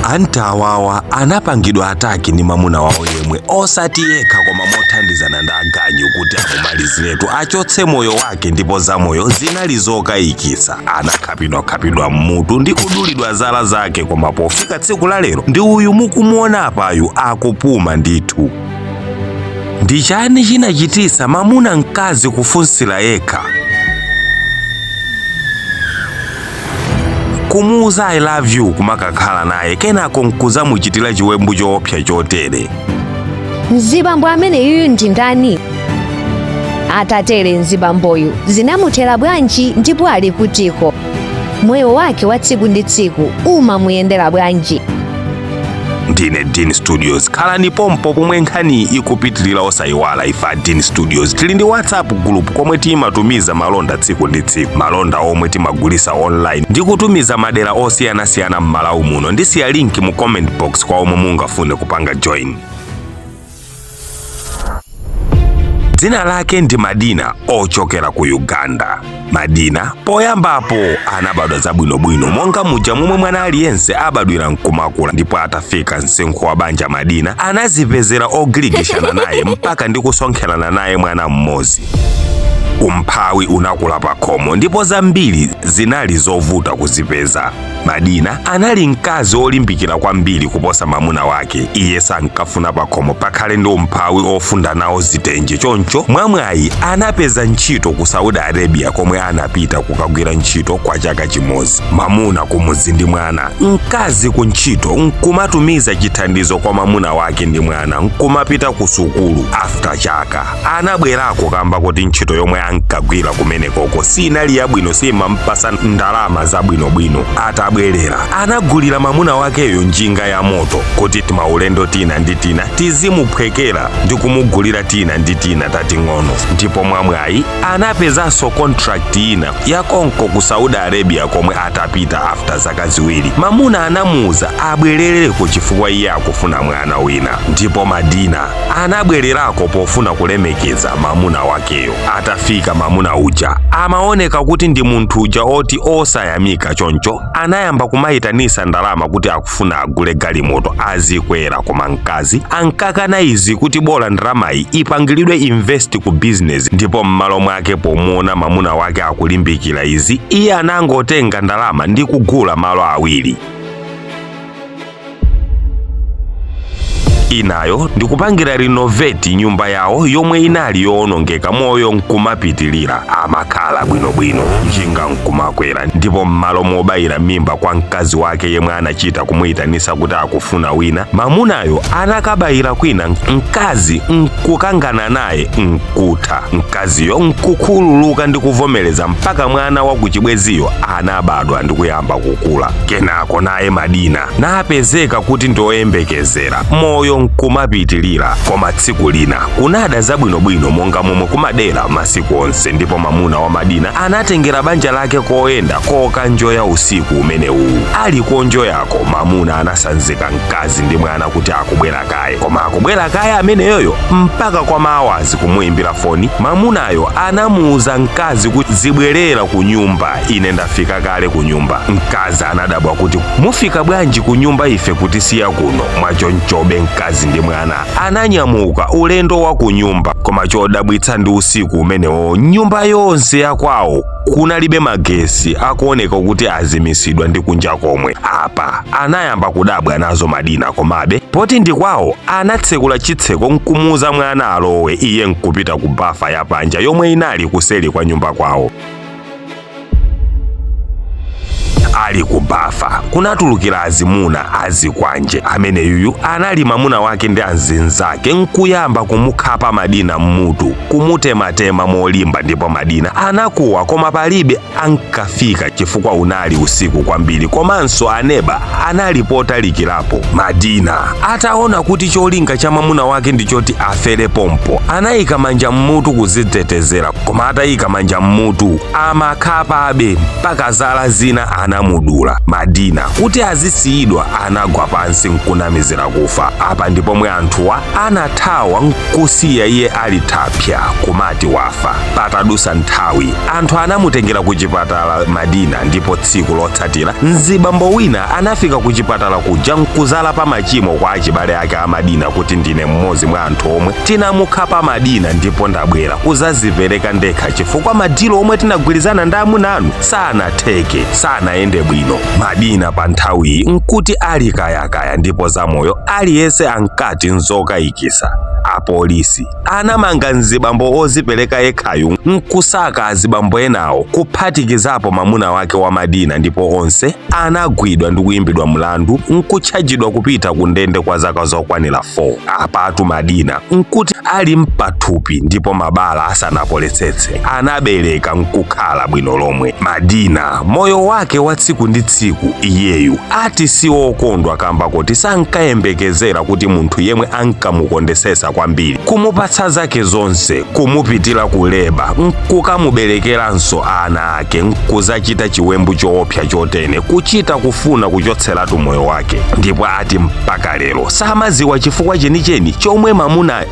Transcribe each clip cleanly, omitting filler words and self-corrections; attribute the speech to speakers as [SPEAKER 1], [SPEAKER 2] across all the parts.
[SPEAKER 1] Anti awawa anapangidwa attack ndi mamuna wawo yemwe, osati yekha koma mothandizana ndi aganyu kuti amumaliziretu, achotse moyo wake. Ndipo zamoyo zinali zokayikitsa. Anakhapidwakhapidwa mmutu ndi kudulidwa zala zake, koma pofika tsiku la lero ndi uyu mukumuona apayu akupuma ndithu. Ndi chani chinachitisa mamuna mkazi kufunsira yekha, kumuuza "I love you", kumakakhala naye, kenako nkuzamuchitira chiwembu choopsa chotere?
[SPEAKER 2] Mzibambo ameneyuyu ndi ndani? Atatere mzibamboyu zinamuthera bwanji ndipo ali kutiko? Moyo wake wa tsiku ndi tsiku umamuyendera bwanji?
[SPEAKER 1] Ndine Dean Studios, khalani pompo pomwe nkhani ikupitirira. Osayiwala, ife a Dean Studios tili ndi WhatsApp group komwe timatumiza malonda tsiku ndi tsiku, malonda omwe timagulisa online ndi kutumiza madera osiyanasiyana m'Malawi muno. Ndisiya link mu comment box kwa omwe mungafune kupanga join. Dzina lake ndi Madina, ochokera ku Uganda. Madina poyambapo anabadwa zabwinobwino monga muja momwe mwana aliyense abadwira nkumakula, ndipo atafika msinkhu wa banja, Madina anazipezera ogirigishana naye mpaka ndi kusonkherana naye mwana mmodzi. Umphawi unakula pakhomo ndipo zambiri zinali zovuta kuzipeza. Madina anali mkazi olimbikira kwambiri kuposa mamuna wake. Iye sankafuna pakhomo pakhale ndi umphawi ofunda nawo zitenje. Choncho mwamwayi anapeza ntchito ku Saudi Arabia, komwe anapita kukagwira ntchito kwa chaka chimodzi. Mamuna kumudzi ndi mwana, mkazi ku ntchito nkumatumiza chithandizo kwa mamuna wake ndi mwana nkumapita ku sukulu. After chaka anabwerako kamba kuti ntchito yomwe ankagwira kumenekoko sinali yabwino, simampasa ndalama zabwinobwino. Atabwerera anagulira mamuna wakeyo njinga ya moto kuti timaulendo tina ndi tina tizimuphwekera ndi kumugulira tina ndi tina tating'ono. Ndipo mwamwayi anapezanso contract ina yakonko ku Saudi Arabia, komwe atapita after zaka 2, mamuna anamuuza abwerereko chifukwa iye akufuna mwana wina. Ndipo Madina anabwererako pofuna kulemekeza mamuna wakeyo. Atafika, mamuna uja amaoneka kuti ndi munthu uja oti osayamika, choncho anayamba kumayitanisa ndalama kuti akufuna agule galimoto azikwera. Koma mkazi ankakana izi kuti bola ndalamayi ipangiridwe invest ku business. Ndipo m'malo mwake, pomuona mamuna wake akulimbikira izi, iye anangotenga ndalama ndi kugula malo awiri, inayo ndikupangira renovate nyumba yawo yomwe inali yowonongeka. Moyo nkumapitilira, amakhala bwinobwino, njinga nkumakwera. Ndipo m'malo mobayira mimba kwa mkazi wake yemwe anachita kumuyitanisa kuti akufuna wina, mamunayo anakabayira kwina. Mkazi nkukangana naye nkutha, mkaziyo nkukhululuka ndi kuvomereza, mpaka mwana wa kuchibweziyo anabadwa ndi kuyamba kukula. Kenako naye Madina napezeka kuti ndioyembekezera, moyo nkumapitilira. Koma tsiku lina kunada zabwinobwino monga momwe kumadera masiku onse, ndipo mamuna wa Madina anatengera banja lake koyenda kokanjoya. Usiku umenewu ali konjoyako, mamuna anasanzika mkazi ndi mwana kuti akubwera kaye. Koma akubwera kaye ameneyoyo mpaka kwa maawazi kumuimbira foni, mamunayo anamuuza mkazi kuti, "Zibwerera ku nyumba, ine ndafika kale ku nyumba." Mkazi anadabwa kuti, "Mufika bwanji ku nyumba ife kutisiya kuno?" Mwachonchobe mkazi ndi mwana ananyamuka ulendo wa ku nyumba. Koma chodabwitsa ndi usiku umenewo nyumba yonse yakwawo kunalibe magesi, akuoneka kuti azimisidwa ndi kunja komwe. Apa anayamba kudabwa nazo Madina, komabe poti ndi kwawo anatsekula chitseko nkumuuza mwana alowe, iye nkupita ku bafa yapanja yomwe inali kuseli kwa nyumba kwawo. Ali ku bafa kunatulukira azimuna azikwanje. Ameneyuyu anali mamuna wake ndi anzinzake, nkuyamba kumukhapa Madina mmutu, kumutematema molimba. Ndipo Madina anakuwa, koma palibe ankafika chifukwa unali usiku kwambiri, komanso aneba anali potalikirapo. Madina ataona kuti cholinga cha mamuna wake ndi choti afere pompo, anayika manja mmutu kuzitetezera. Koma atayika manja mmutu amakhapabe mpaka zala zina anamu Anamudula Madina kuti azisiyidwa. Anagwa pansi nkunamizira kufa. Apa ndipomwe anthuwa anathawa nkusiya iye ali thapya, kumati wafa. Patadusa nthawi, anthu anamutengera ku chipatala Madina, ndipo tsiku lotsatira mzibambo wina anafika ku chipatala kuja nkuzala pa machimo kwa achibale ake a Madina kuti, "Ndine mmodzi mwa anthu omwe tinamukhapa Madina, ndipo ndabwera kuzazipereka ndekha chifukwa ma deal omwe tinagwirizana ndi amuna anu sanatheke, sanayende bwino." Madina pa nthawiyi nkuti ali kayakaya, ndipo zamoyo aliyense ankati nzokayikisa. Apolisi anamanga mzibambo ozipereka yekhayu nkusaka azibambo enawo, kuphatikizapo mamuna wake wa Madina, ndipo onse anagwidwa ndi kuyimbidwa mlandu nkutchajidwa kupita ku ndende kwa zaka zokwanira 4. Apatu Madina nkuti ali mpathupi, ndipo mabala asanapoletsetse anabereka nkukhala bwino lomwe. Madina moyo wake wa tsiku ndi tsiku iyeyu ati si wokondwa, kamba kuti sankayembekezera kuti munthu yemwe ankamukondesesa kwambiri, kumupatsa zake zonse, kumupitira kuleba, nkukamuberekeranso ana ake, nkuzachita chiwembu choopsa chotene, kuchita kufuna kuchotseratu moyo wake. Ndipo ati mpaka lero samaziwa chifukwa chenicheni chomwe mamuna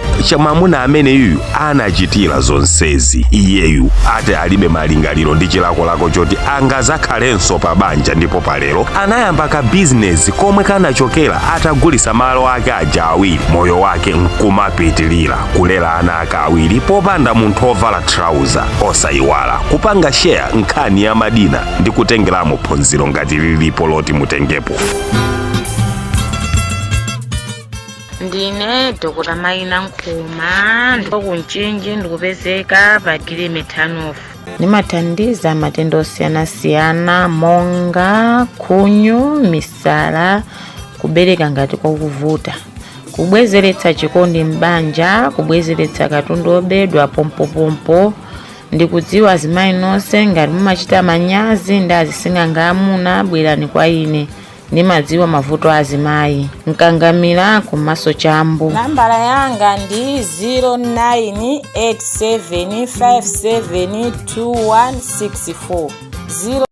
[SPEAKER 1] amene yuyu anachitira zonsezi. Iyeyu ati alibe malingaliro ndi chilakolako choti angazakhalenso pa banja, ndipo palero anayamba ka bizinesi komwe kanachokera atagulisa malo ake aja awiri. Moyo wake nkumapitilira kulera ana ake awiri popanda munthu ovala trauza. Osayiwala kupanga share nkhani ya Madina ndi kutengeramo phunziro ngati lilipo loti mutengepo.
[SPEAKER 3] Ndine Dr Maina Nkhuma, ndipo kuMchinji ndikupezeka pa Kilimethanofu. Ndimathandiza matenda osiyanasiyana monga khunyu, misala, kubereka ngati kwakuvuta, kubwezeretsa chikondi m'banja, kubwezeretsa katundu obedwa pompopompo. Ndikudziwa azimayi nonse ngati mumachita manyazi ndi azising'anga amuna, bwerani kwa ine, ndimadziwa mavuto a azimayi. Mkangamira komanso chambo.
[SPEAKER 4] Nambala yanga ndi 0987572164.